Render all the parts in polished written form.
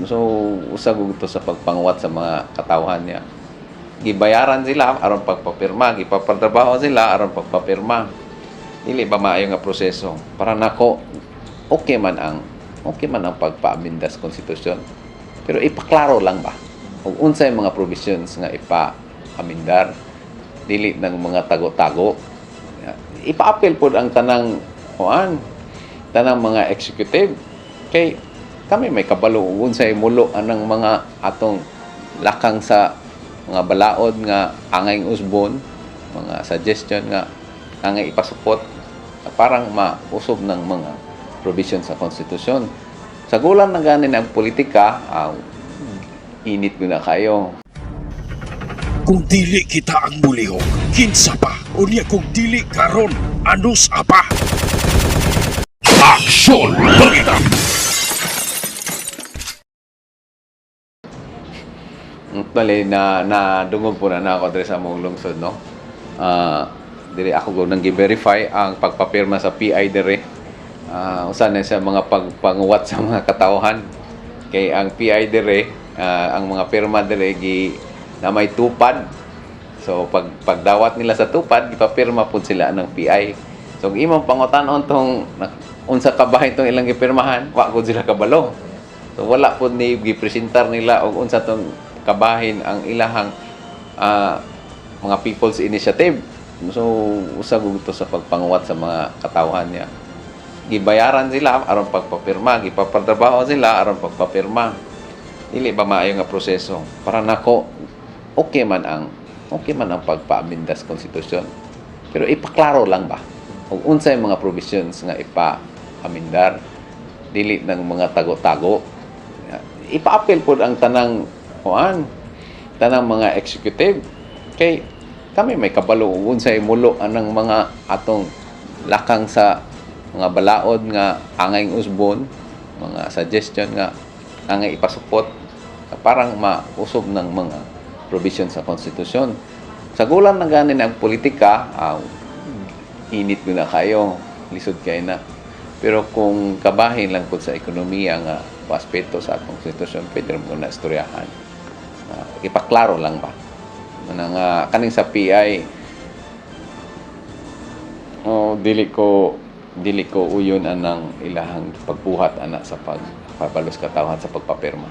So usa gud to sa pagpanguwat sa mga katawhan niya. Gibayaran sila aron pagpapirma, gipapatrabaho sila aron pagpapirma. Dili ba maayo nga proseso? Para nako, okay man ang pagpaaminda sa konstitusyon. Pero ipaklaro lang ba? Kung unsay mga provisions nga ipa-amindar, dili ng mga tago-tago. Ipa-appeal pod ang tanang kuan, tanang mga executive kay kami may kabalo ug unsay mulo anang mga atong lakang sa mga balaod nga angay usbon, mga suggestion nga angay ipasupot parang mausob ng mga provision sa konstitusyon. Sa gulang na ganin ang politika, init ko na kayo. Kung dili kita ang mulihok, kinsa pa? Unya kung dili karon, anus apa? Aksyon Balita! Actually, na nadungog po na ako diri sa among lungsod, no. Diri ako go nang gi-verify ang pagpapirma sa PI diri. Usa na sa mga pagpanguwat sa mga katawhan. Kay ang PI diri, ang mga pirma diri gi na may tupad. So pagdawat nila sa tupad, gipapirma pud sila ng PI. So kung imong pangutan-on tong unsa kabahin tong ilang gipirmahan, wa gud sila kabalo. So wala pud ni gipresentar nila og unsa tong kabahin ang ilahang mga people's initiative. So usa gud to sa pagpanguwat sa mga katawhan niya. Gibayaran sila aron pagpapirma, gipapatrabaho sila aron pagpapirma. Dili ba maayo nga proseso? Para nako, okay man ang pagpaaminda sa konstitusyon. Pero ipaklaro lang ba? Kung unsay mga provisions nga ipa-amindar, dili ng mga tago-tago. Ipa-appeal pod ang tanang kuan, tanang mga executive kay kami may kabalo ug unsay mulo anang mga atong lakang sa mga balaod nga angay usbon, mga suggestion nga angay ipasupot parang mausob ng mga provision sa konstitusyon. Sa gulang na ganin ang politika, init ko na kayo, lisod kayo na. Pero kung kabahin lang po sa ekonomiya nga aspeto sa atong konstitusyon, pwede mo na istoryahan. Ipaklaro lang ba? Mana nga kaning sa PI, oh, dili ko uyon anang ilahang pagbuhat ana sa pagpabalos katawhan sa pagpapirma.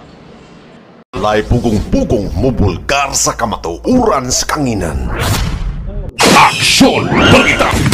Walay pugong-pugong mubulgar sa kamatuoran sa kanginan. Aksyon Balita!